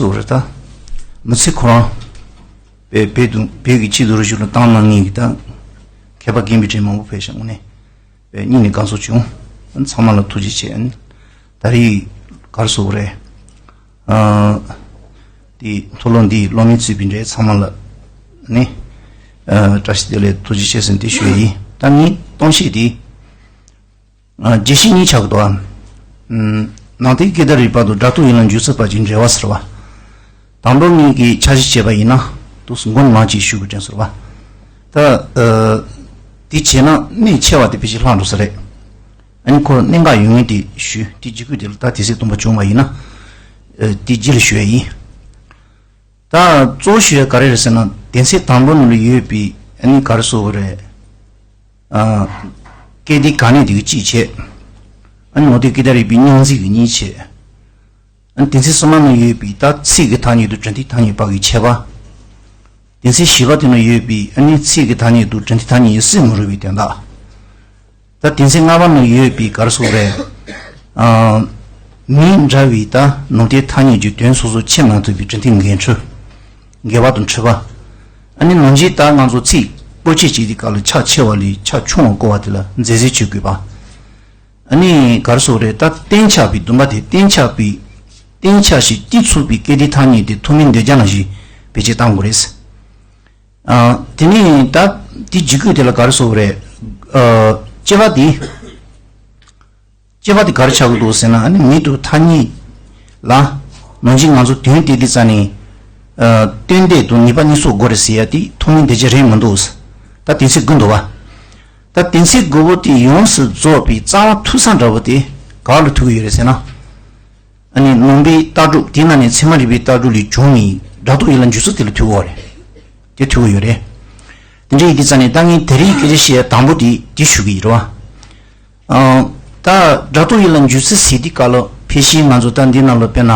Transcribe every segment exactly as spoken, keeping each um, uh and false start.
སོ་རེད་ད། མི་ཚེ་ཁོ་རང་བོད་བོད་དུ་བོད་ཀྱི་སྤྱི་ཚོགས་རིག་གཞུང་ལ་བཏང་གནང་མཁན་གྱི་ད་མཁས་པ་རྒན་པའི་གྲས་མང་པོ་ཕེབས་ཤག་དངོས་གནས་བོད་སྙིང་ནས་དགའ་ཚོར་བྱུང་། ཚང་མ་ལ་ཐུགས་རྗེ་ཆེ། ད་རེས་ག་རེ་ཟེར་དགོས་རེད། ཨ། དེ་མཐོ་སློབ་འདིའི་སློབ་མའི་གཙོས་པའི་འབྲེལ་ཚང་མ་ལ་ནི་ཨ་བཀྲ་ཤིས་བདེ་ལེགས་ཐུགས་རྗེ་ཆེ་ཟེར་འདི་ཞུ་ཡི་ཡིན། ད་ངའི་གཏམ་བཤད་འདི་ཨ་རྒྱས་བཤད་གཉིས་ཆགས་ཀྱི་འདུག་ཨ། ནང་བསྟན་སྐད་དང་རིག་པ་དང་སྒྲ་རྟོག་ཡན་ལག་འཇུག་ཚུལ་བར་གྱི་འབྲེལ་བ་ཟེར་བ། དང་པོ་ངེད་ཀྱིས་འཆར་གཞི་བྱས་པ་ཡིན་ན་འདུག་སེ་མགོ་ནས་མར་ཅིག་ཞུ་དགོས་དྲན་སོང་བ། ད་ཨ་འདི་བྱས་ན་གནད་ཆེ་བ་དེ་ཕལ་ཆེར་ལྷག་འགྲོ་ས་རེད། ཨ་ནི་ཁོ་གནད་འགག་ཡོད་ངེས་དེ་ཞུ། དེ་རྗེས་ཁུལ་དེ་ལ་ད་དུས་ཚོད་སྟོང་པ་བྱུང་བ་ཡིན་ན། ཨ་དེ་རྗེས་ལ་ཞུ་ཡ་ཡིན། ད་གཙོ་བོ་ཞུ་ཡ་ག་རེ་རེད་ཟེར་ན་སྡེ་ཚན་དང་པོ་ནང་ལ་ཡོད་པའི་ཨ་ནི་ག་རེ་ཟེར་དགོས་རེད། ཨ་སྐད་དེ་ག་ནས་དེ་གི་གཅིག་བྱས། ཨ་ནི་ནང་བསྟན་སྐད་དང་རིག་པའི་རྙོག་འཛིང་གི་གཉིས་བྱས། ཨ་ནི་སྡེ་ཚན་གསུམ་པ་ནང་ཡོད་པའི་ད་ཚིག་གི་ཐ་སྙད་དང་འབྲུ་མཐུན་ཐ་སྙད་བར་གྱི་ཁྱད་པར། སྡེ་ཚན་བཞི་པ་དེ་ནང་ཡོད་པའི་ཨ་ནི་ཚིག་གི་ཐ་སྙད་དང་འབྲུ་མཐུན་ཐ་སྙད་ཡིན་སྲིད་མི་རུང་བའི་དོན་དག་ད་སྡེ་ཚན་ལྔ་པ་ནང་ཡོད་པའི་ག་རེ་ཟེར་དགོས་རེད། ཨ་མིང་འདྲ་བའི་ད་ནང་བསྟན་ཐ་སྙད་ཀྱི་དོན་སོ་སོར་ཕྱེ་མ་ཐུབ་པའི་འབྲུ་མཐུན་འགལ་འཁྲུལ། འགལ་བ་དང་འཁྲུལ་པ། ཨ་ནི་ནང་བཞིན་ད་ང་ཚོ་ཚིག་བཀོལ་སྤྱོད་བྱེད་དུས་སྐབས་ལ་ཕྱག་ཆེ་བ་ལས་ཕྱག་ཆུང་བ་བཀོལ་བ་དེ་ལ་འཛེམ་ཟོན་བྱེད་དགོས་པ། ཨ་ནི་ག་རེ་ཟེར་དགོས་རེད། ད་གཏན་འཇགས་པའི་སྡོམ་པ་དེ་གཏན་འཇགས་པའི་གཏན་འཇགས་ཤིང་གཏིང་ཚུགས་པའི་སྐད་དོད་ཐ་སྙད་དེ་ཐོག་མའི་འདོད་འཇགས་ནང་བཞིན་བེད་སྤྱོད་གཏང་དགོས་རེད། ཨ་དེ་ནས་ད་དེ་རྗེས་ཁུལ་དེ་ལ་ག་རེ་ཟེར་དགོས་རེད། ཨ་སྤྱི་པ་དེ། སྤྱི་པ་དེ་ག་རེ་ཆགས་ཀྱི་འདུག་ཟེར་ན་ཨ་ནི་མིང་དང་ཐ་སྙད་ལ་ནང་བཞིན་ང་ཚོ་དོན་གཏད་དུས་ཙ་ནས་ཨ་སྟོན་འདོད་དང་ནུས་པ་གཉིས་སོགས་དགོས་རེད་ཟེར་ཡ་དེ་ཐོག་མའི་འདོད་འཇགས་རེད་མི་འདུག་ད་དེ་ཚེ་དགོས་འདུག་བ། ད་དེ་ཚེ་དགོས་པོ་དེ་ཡོངས་སུ་རྫོགས་པའི་རྩ་བ་ཐུག་ས་འདྲ་བོ་དེ་ག་ལ་ཐུག་གི་ཡོད་རེད་ཟེར་ན། ཨ་ནི་ནང་པའི་ལྟ་གྲུབ་དེའི་ནང་ནས་ཚད་མ་རིག་པའི་ལྟ་གྲུབ་ལས་བྱུང་བའི་སྒྲ་རྟོག་ཡན་ལག་འཇུག་ཚུལ་དེ་ལ་ཐུག་གི་ཡོད་རེད། དེ་ཐུག་གི་ཡོད་རེད། དེ་འདྲ་ཡིན་དུས་ཙ་ནས་ད་ངས་དེ་རིང་སྐད་ཆ་བཤད་ཡ་དང་པོ་དེ་དེ་ཞུ་གི་ཡིན་རེད་བ། ཨ་ད་སྒྲ་རྟོག་ཡན་ལག་འཇུག་ཚུལ་ཟེར་དུས་སྐབས་ལ་ཕལ་ཆེར་ང་ཚོ་ད་འདི་ནང་ལ་དཔེར་ན་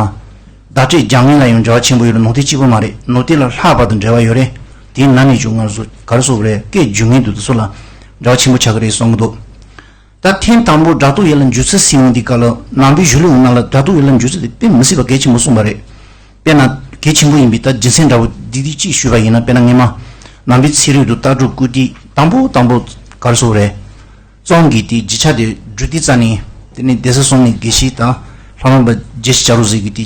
བརྡ་སྤྲོད་སྦྱང་མཁན་ལ་ཡང་འབྲེལ་བ་ཆེན་པོ་ཡོད་རེད། ནང་བསྟན་གཅིག་པུ་མ་རེད། ནང་བསྟན་ལས་ལྷག་པ་དང་འབྲེལ་བ་ཡོད་རེད། དེའི་ནང་ནས་ཀྱང་ང་ཚོ་ག་རེ་ཟེར་དགོས་རེད། སྐད་སྒྱུར་མཁན་དེ་ཚོ་ལ་འབྲེལ་བ་ཆེན་པོ་ཆགས་ཀྱི་རེད་བསམ་གྱི་འདུག་ད་ཐེངས་དང་པོ་སྒྲ་རྟོག་ཡན་ལག་འཇུག་ཚུལ་ཟེར་ཡོང་དུས་སྐབས་ལ་ནང་པའི་གཞུང་ལུགས་ནང་ལ་སྒྲ་རྟོག་ཡན་ལག་འཇུག་ཚུལ་དེ་དཔེ་མི་སྲིད་པ་གལ་ཆེན་པོ་གསུངས་པ་རེད། དཔེར་ན་གལ་ཆེན་པོ་ཡིན་པའི་ད་རྒྱུ་མཚན་འདྲ་བོ་འདི་འདི་གཅིག་ཞུས་པ་ཡིན་ན། དཔེར་ན་སྔོན་མ་ནང་པའི་ཚན་རིག་དང་ལྟ་གྲུབ་བཀོད་སྒྲིག་དང་པོ་དང་པོ་ག་རེ་ཟེར་དགོས་རེད། རྩོམ་གྱི་དེ་རྒྱུ་ཆ་དེ་བསྒྲུབས་དུས་ཙ་ནས་དེ་ནས་སྡེ་སྲིད་གསུམ་ནས་དགེ་བཤེས་དང་ལྷ་རམས་པ་རྒྱལ་སྲས་བྱ་རོག་ཟེར་གྱི་དེ་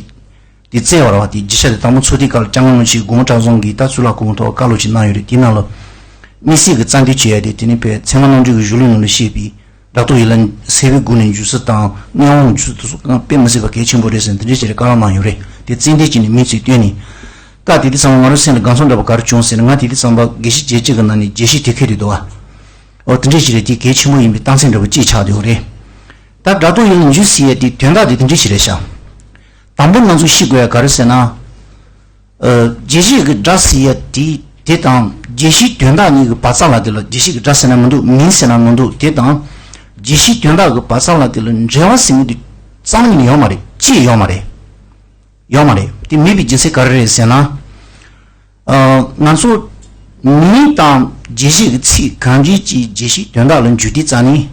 དེ་བཙལ་བར་བ་དེ་རྒྱུ་ཆ་དེ་དང་པོ་འཚོལ་དུས་སྐབས་ལ་སྐྱབས་མགོན་རིན་པོ་ཆེས་དགོངས་པ་གྲྭ་ཚང་གི་ད་གཙུག་ལག་སྐུ་ཕུང་ཐོག་བཀའ་སློབ་ཅིག་གནང་ཡོད་རེད། དེའི་ནང་ལ་དམིགས་བསལ་གྱི་རྩ་འདོན་བྱེད་ཡ་དེ་དེ་ནི་བོད་ཚད་མ་རྣམ་འགྲེལ་གྱི་གཞུང་ལུགས་ནང་ལ་བཤད་པའི་སྒྲ་རྟོག་ཡན་ལག་སེལ་བའི་སྒོ་ནས་འཇུག་ཚུལ་དང་དངོས་དབང་འཇུག་ཚུལ་དེ་ཚོ་དཔེ་མི་སྲིད་པ་གལ་ཆེན་པོ་རེད་ཟེར་འདི་འདྲའི་ཞིག་རེ་བཀའ་སློབ་གནང་ཡོད་རེད། དེ་ཙན་དན་གྱི་ནི་མིང་ཚིག་བཏོན་ནས། སྐབས་དེ་དུས་ཙམ་པ་ང་རང་སེམས་ལ་དགའ་ཚོར་འདྲ་པོ་ག་རེ་བྱུང་ཟེར་ན། ང་དེ་དུས་ཙམ་པ་དགེ་བཤེས་རྒྱལ་གཅེས་ཀྱི་ནང་ནས་དགེ་བཤེས་དེ་ཁེ་རེད་འདུག་བ། འོ་དེ་འདྲའི་ཞིག་རེད། དེ་གལ་ཆེན་པོ་ཡིན་པའི་རྟགས་མཚན་འདྲ་པོ་གཅིག་ཆགས་བསྡད་ཡོད་རེད། ད་སྒྲ་རྟོག་ཡན་ལག་འཇུག་ཟེར་ཡ་དེ་དོན་དག་དེ་དེ་འདྲའི་ཞིག་རེད་ཤག་དང་པོ་ང་ཚོས་ཤེས་དགོས་ཡ་ག་རེ་ཟེར་ན། ཨ་རྒྱས་བཤད་ཀྱི་སྒྲ་ཟེར་ཡ་དེ་དེ་དང་རྒྱས་བཤད་དོན་དག་གཉིས་ཀྱི་བར་མཚམས་ལ་དེ་ལ་རྒྱས་བཤད་ཀྱི་སྒྲ་ཟེར་ན་མི་འདུག་མིང་ཟེར་ན་མི་འདུག་དེ་དང་རྒྱས་བཤད་དོན་དག་གི་བར་མཚམས་ལ་དེ་ལ་འབྲེལ་བ་ཟེར་མཁན་དེ་རྩ་བ་ཉིད་ནས་ཡོད་མ་རེད། ཅིག་ཡོད་མ་རེད། ཡོད་མ་རེད། དེ་མེད་པའི་རྒྱུ་མཚན་ག་རེ་རེད་ཟེར་ན། ཨ་ང་ཚོ་མིང་དང་རྒྱས་བཤད་ཀྱི་ཚིག་གང་འདྲའི་ཅིག་རྒྱས་བཤད་དོན་དག་ལ་འཇུག་དུས་ཙ་ནས་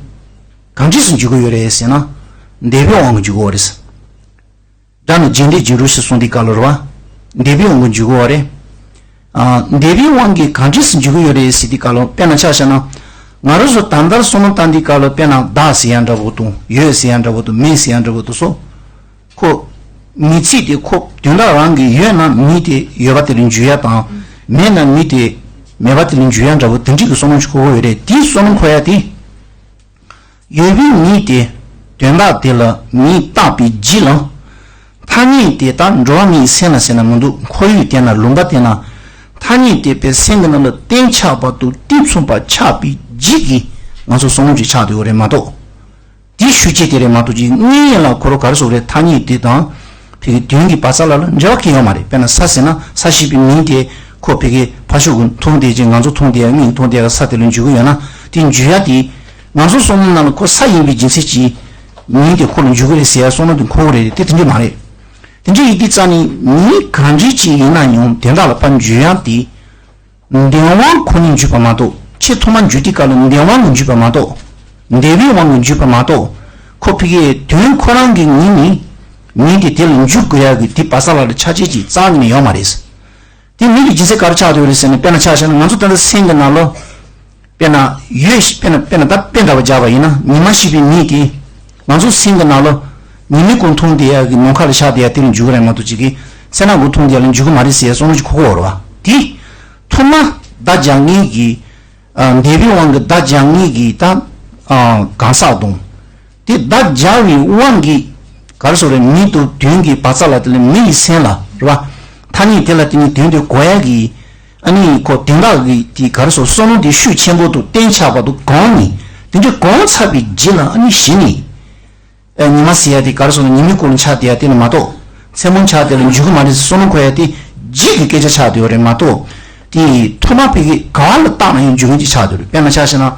གང་འདྲས་སུ་འཇུག་གི་ཡོད་རེད་ཟེར་ན། འདོད་པའི་དབང་གིས་འཇུག་གི་ཡོད་རེད། སྒྲ་ནི་རྒྱས་འདོད་ཀྱི་རོ་ཞེས་གསུངས་དུས་སྐབས་ལ་རེད་བ། འདོད་པའི་དབང་གིས་འཇུག་གི་ཡོད་རེད། ཨ་འདོད་པའི་དབང་གིས་གང་འདྲས་སུ་འཇུག་གི་ཡོད་རེད་ཟེར་དུས་སྐབས་ལ་དཔེར་ན་ཆ་བཞག་ན། ང་རང་ཚོ་ད་ལྟར་བསམ་བློ་བཏང་དུས་སྐབས་ལ་དཔེར་ན་བདག་ཟེར་ཡ་འདྲ་པོ་དང་ཡོད་ཟེར་ཡ་འདྲ་པོ་དང་མེད་ཟེར་ཡ་འདྲ་པོ་དེ་ཚོ། ཁོ། ངེས་ཚིག་དེ་ཁོ་དོན་དག་རང་གི་ཡོད་ན་མིང་དེ་ཡོད་པ་དེ་ལ་འཇུག་ཡ་དང་། མེད་ན་མིང་དེ་མེད་པ་དེ་ལ་འཇུག་ཡ་འདྲ་པོ་དེ་འདྲ་གི་བསམ་བློ་ཞིག་འཁོར་གྱི་ཡོད་རེད། དེའི་བསམ་བློ་འཁོར་ཡ་དེ། ཡོད་པའི་མིང་དེ་དོན་དག་དེ་ལ་མིང་བཏགས་པའི་རྗེས་ལ། ཐ་སྙད་དེ་དག་འགྲོ་བ་མིའི་སེམས་ལ་ཟེར་ན་མི་འདུག་ཁོར་ཡུག་དེ་ན་ལུང་པ་དེ་ན། ཐ་སྙད་དེ་པའི་སེམས་ཀྱི་ནང་ལ་གཏན་ཆགས་པ་དང་གཏིང་མཚུངས་པ་ཆགས་པའི་རྗེས་ཀྱི་ང་ཚོ་བསམ་བློ་ཅིག་ཆགས་བསྡད་ཡོད་རེད་མ་གཏོགས། དེའི་ཤུགས་རྐྱེན་དེ་རེད་མ་གཏོགས་ཀྱི་དངོས་ཡིན་ལ་ཁོ་རང་ག་རེ་ཟེར་རེད། ཐ་སྙད་དེ་དང་། ཕ་གི་དོན་གྱི་བར་མཚམས་ལ་ལ་འབྲེལ་བ་གང་ཡང་ཡོད་མ་རེད། དཔེར་ན་ས་ཟེར་ན་ས་ཞེས་པའི་མིང་དེ་ཁོ་ཕ་གི་ཕར་ཕྱོགས་ཀྱི་མཐོང་བསྡད་ཀྱི་ང་ཚོ་མཐོང་བསྡད་ཡ་མིག་གིས་མཐོང་བསྡད་ཡ་ས་དེ་ལ་འཇུག་གི་ཡོད་ན་དེ་འཇུག་ཡ་དེ། ང་ཚོ་བསམ་བློ་ནང་ལ་ཁོ་ས་ཡིན་པའི་རྒྱུ་མཚན་གྱིས་མིང་དེ་ཁོ་ལ་འཇུག་གི་རེད་ཟེར་ཡ་བསམ་བློ་དེ་འཁོར་གི་རེད། དེ་དེ་འདྲ་མ་རེད། དེ་འདྲ་ཡིན་དུས་ཙ་ནས་མིང་གང་འདྲ་ཅིག་ཡིན་ན་ཡང་དོན་དག་ལ་ཕར་འཇུག་ཡ་དེ། འདོད་དབང་ཁོ་ནས་འཇུག་པ་མ་གཏོགས། ཆེས་ཐོག་མར་འཇུག་དུས་སྐབས་ལ་འདོད་དབང་གིས་འཇུག་པ་མ་གཏོགས། འདོད་པའི་དབང་གིས་འཇུག་པ་མ་གཏོགས། ཁོ་ཕ་གིའི་དོན་ཁོ་རང་གི་ངོས་ནས་ མི་དེ་དེ་ལ་འཇུག་དགོས་ཡག་གི་དེ་བ་ས་ལ་ལ་ཆ་ཆེ་ཅིག་རྩ་ནས་ཡོད་མ་རེད། དེ་མི་གི་ལྗིད་ཚད་ག་རེ་ཆགས་བསྡད་ཡོད་རེད་ཟེར་ན། དཔེར་ན་ཆ་བཞག་ན་ང་ཚོ་ད་ལྟ་སེམས་ཀྱི་ནང་ལོ། དཔེར་ན་ཡོད་ཤི་དཔེར་ན་དཔེར་ན་ད་དཔེ་འདྲ་བ་བརྒྱབ་པ་ཡིན་ན། ཉི་མ་ཤི་བའི་མི་དེ་ང་ཚོ་སེམས་ཀྱི་ནང་ལོ། ཉི་མའི་གུང་མཐོང་དེ་ཡག་གི་ནམ་མཁའ་ལ་ཤར་དེ་ཡག་དེ་ལ་འཇུག་གི་རེད་མ་གཏོགས་ཅིག་གི་མཚན་ནག་གུང་མཐོང་དེ་ཡག་ལ་འཇུག་གི་མ་རེད་ཟེར་ཡག་བསམ་བློ་ཅིག་འཁོར་གི་ཡོད་རེད་བ། དེ་ཐོག་མ་བརྡ་རྒྱག་མཁན་གྱི། ཨ། འདས་པའི་དབང་གིས་བརྡ་རྒྱག་མཁན་གྱི་ད། ཨ། གང་ཟག་དང་། དེ་བརྡ་རྒྱག་པའི་དབང་གིས་ག་རེ་ཟེར་རེད། མི་དང་དོན་གྱི་བར་མཚམས་ལ་དེ་ལ་མི་ཡི་སེམས་ལ་རེད་བ། ཐ་སྙད་དེ་ལ་དེ་ནི་དོན་དེ་གོ་ཡག་གི། ཨ་ནི་ཁོ་དོན་དག་གི་དེ་ག་རེ་ཟེར། བསམ་བློ་དེ་ཤུགས་ཆེན་པོ་དང་བརྟན་ཆགས་པ་དང་གོང་ནས་དེ་འདྲ་གོང་ཚར་བའི་རྗེས་ལ། ཨ་ནི་གཞི་ནས། ཨ། ཉི་མ་ཟེར་ཡག་དེ་ག་རེ་ཟེར་ན། ཉི་མའི་གུང་ལ་ཆགས་བསྡད་ཡག་དེ་ལ་མ་གཏོགས། མཚན་མོ་ཆགས་དེ་ལ་འཇུག་གི་མ་རེད་ཟེར་བསམ་བློ་འཁོར་ཡག་དེ་རྗེས་ཀྱི་སྐད་ཆ་ཆགས་བསྡད་ཡོད་རེད་མ་གཏོགས། དེ་ཐོག་མ་ཕ་གི་ག་ལ་བརྟགས་ན་ཡང་འཇུག་མཁན་ཅིག་ཆགས་བསྡད་ཡོད་རེད། དཔེར་ན་ཆ་བཞག་ན།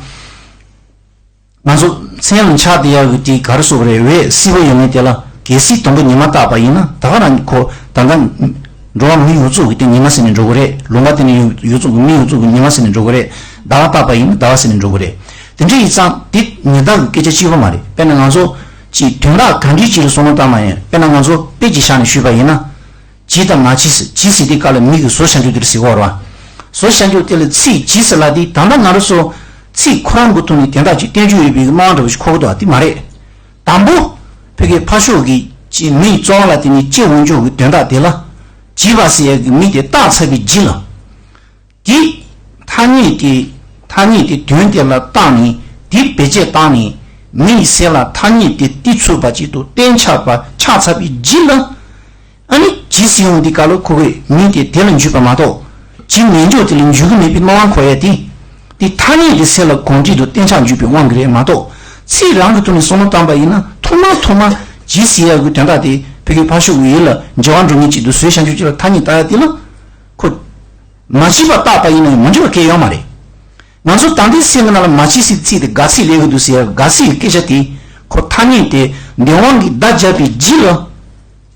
ང་ཚོ་མཚན་ལ་ཆགས་བསྡད་ཡག་གི་དེ་ག་རེ་ཟེར་རེད། འོད་སིལ་བུ་ཡོད་མཁན་དེ་ལ་གལ་སྲིད་དང་པོ་ཉི་མ་བཏགས་པ་ཡིན་ན། ད་ག་རང་ཁོ་ད་ལྟ་འགྲོ་བ་མི་ཡོངས་རྫོགས་ཀྱི་དེ་ཉི་མ་ཟེར་ནས་འགྲོ་གི་རེད། ལུང་པ་དེ་ནས་ཡོངས་རྫོགས་ཀྱི་མི་ཡོངས་རྫོགས་ཀྱི་ཉི་མ་ཟེར་ནས་འགྲོ་གི་རེད། ཟླ་བ་བཏགས་པ་ཡིན་ན་ཟླ་བ་ཟེར་ནས་འགྲོ་གི་རེད། དེ་འདྲ་ཡིན་ཙང་དེ་ཉི་ཟླ་གི་སྐད་ཆ་གཅིག་པ་མ་རེད། དཔེར་ན་ང་ཚོ་ཅིག་དོན་དག་གང་འདྲའི་ཅིག་ལ་བསམ་བློ་བཏང་བ་ཡིན། དཔེར་ན་ང་ཚོ་དཔེ་ཅིག་བཞག་ནས་ཞུས་པ་ཡིན་ན། ཇི་དང་མ་ཇི་ཟེར། ཇི་ཟེར་དེ་ག་ལ་མི་གི་བཟོ་བྱ་འཇུག་དེ་རེད་ཟེར་གོ་ར་བ། བཟོ་བྱ་འཇུག་དེ་ལ་ཚིག་ཇི་ཟེར་ལབ་དེ་ད་ལྟ་ང་རང་ཚོ་ཚིག་ཁོ་རང་གི་ཐོག་ནས་དོན་དག་ཅིག་བསྟན་རྒྱུ་ཡོད་པའི་སྣང་བ་འདྲ་བོ་ཞིག་འཁོར་གི་འདུག་པ། དེ་མ་རེད། དང་པོ་ཕ་གི་ཕར་ཕྱོགས་ཀྱི་ཅིག་མི་ཡི་རྩ་བ་ལ་དེ་ནས་སྐྱེ་འོང་འཇུག་གི་དོན་དག་དེ་ལ། ཇི་བ་ཟེར་ཡག་གི་མི་དེ་བཏགས་ཚར་བའི་རྗེས་ལ། དེ་ཐ་སྙད་དེ། ཐ་སྙད་དེ་དོན་དེ་ལ་བཏགས་ནས་དེ་བེད་སྤྱད་བཏང་ནས་མི་ཡི་སེམས་ལ་ཐ་སྙད་དེ་གཏིང་ཚུགས་པ་ཅིག་ཏུ་བརྟན་ཆགས་པ་ཆགས་ཚར་བའི་རྗེས་ལ། ཨ་ནི་ཇི་ཟེར་ཡོང་དུས་སྐབས་ལ་ཁོ་གིས་མི་དེ་དེ་ལ་འཇུག་པ་མ་གཏོགས། ཇི་མེད་འཇོག་དེ་ལ་འཇུག་གི་མེད་པའི་སྣང་བ་འཁོར་ཡ་དེ། དེ་ཐ་སྙད་དེ་སེམས་ལ་གོང་འདྲིས་དང་བརྟན་ཆགས་འཇུག་པའི་དབང་གིས་རེད་མ་གཏོགས། ཚིག་རང་གི་ཐོག་ནས་བསམ་བློ་བཏང་པ་ཡིན་ན། ཐོག་མ་ཐོག་མ་ཇི་ཟེར་ཡག་གི་དོན་དག་དེ་ཕ་གི་ཕར་ཕྱོགས་ཀྱི་ཡུལ་ལ་འགྱུར་བ་འགྲོ་ངེས་ཅིག་ཏུ་བཟོས་བྱ་འཇུག་ཅིག་ལ་ཐ་སྙད་བཏགས་ཡ་དེ་ལ། ཁོ། མ་ཇི་བ་བཏགས་པ་ཡིན་ན་ཡང་མ་འཇུག་པ་གང་ཡང་ཡོད་མ་རེད། ང་ཚོ་ད་ལྟའི་སེམས་ཀྱི་ནང་ལ་མ་ཇི་ཟེར་ཚིག་དེ་དགག་ཚིག་སླེབས་ཀྱི་འདུག་ཟེར་ཡ་དགག་ཚིག་གི་སྐད་ཆ་དེ། ཁོ་ཐ་སྙད་དེ་འདས་དབང་གིས་བརྡ་བརྒྱབ་པའི་རྗེས་ལ།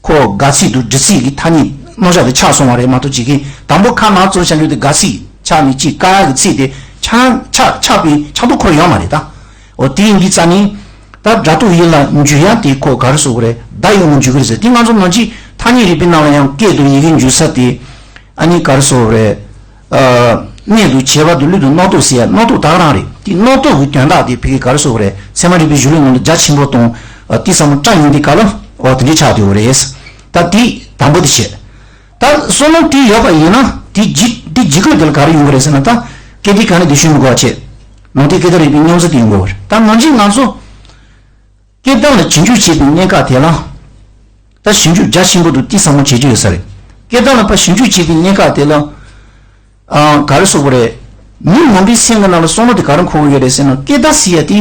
ཁོ་དགག་ཚིག་དང་སྒྲུབ་ཚིག་གི་ཐ་སྙད་རྣམ་གཞག་དེ་ཆགས་སོང་བ་རེད་མ་གཏོགས། ཅིག་གིས་དང་པོ་ཁ་ནང་བཙུགས་བྱ་འཇུག་དེ་དགག་ཚིག་ཆགས་ནས་ཅིག་བཀག་ཡག་གི་ཚིག་དེ་ཆགས་ཆགས་ཆགས་པའི་ཆགས་ཐོག་ཁོ་ཡོད་མ་རེད་ད། འོ་དེ་ཡིན་དུས་ཙ་ནི། ད་སྒྲ་རྟོག་ཡུལ་ལ་འཇུག་ཡ་དེ་ཁོ་ག་རེ་ཟེར་དགོས་རེད། བརྡ་ཡོང་ངེས་འཇུག་གི་རེད་ཟེར། དེ་ང་ཚོ་ནང་ཆོས་ཐ་སྙད་རིག་པའི་ནང་ལ་ཡང་སྐད་དང་ཡི་གེ་འཇུག་ས་དེ། ཨ་ནི་ག་རེ་ཟེར་དགོས་རེད། ཨ། གནས་དང་བྱེད་པ་དང་བློ་དང་རྣམ་རྟོག་ཟེར་ཡ། རྣམ་རྟོག་ད་ག་རང་རེད། དེ་རྣམ་རྟོག་གི་དོན་དག་དེ་ཕ་གི་ག་རེ་ཟེར་དགོས་རེད། ཚད་མ་རིག་པའི་གཞུང་ལུགས་ནང་ལ་རྒྱ་ཆེན་པོ་དང་། ཨ། དེ་ཚང་མ་བཀྲལ་ཡོང་དུས་སྐབས་ལ། འོ་དེ་འདྲ་ཆགས་བསྡད་ཡོད་རེད། ད་དེ་དང་པོ་དེ་བྱས། ད་བསམ་བློ་དེ་ཡོད་པ་ཡིན་ན། དེ་ཇི་དེ་ཇི་སྐད་དེ་ལ་ག་རེ་ཡོང་གི་རེད་ཟེར་ན། ད་སྐད་དེ་ག་ནས་དེ་ཤོད་མི་དགོས་པ་བྱས། ནང་དེ་སྐད་དེ་རིག་པའི་མཉམ་བཟོ་དེ་ཡོང་དགོས་པ་རེད། ད་ནང་བཞིན་ང་ཚོ་སྐད་བརྡ་ལ་ཞིབ་འཇུག་བྱེད་པའི་གནད་འགག་དེ་ལ། ད་ཞིབ་འཇུག་རྒྱ་ཆེན་པོ་དང་དེ་ཚང་མ་བྱེད་རྒྱུ་ཡོད་ས་རེད། སྐད་བརྡ་ལ་ཕར་ཞིབ་འཇུག་བྱེད་པའི་གནད་འགག་དེ་ལ། ཨ། ག་རེ་ཟེར་དགོས་རེད། མི་མང་པོའི་སེམས་ཀྱི་ནང་ལ་བསམ་བློ་དེ་ག་རེ་འཁོར་གྱི་ཡོད་རེད་ཟེར་ན། སྐད་བརྡ་ཟེར་ཡ་དེ།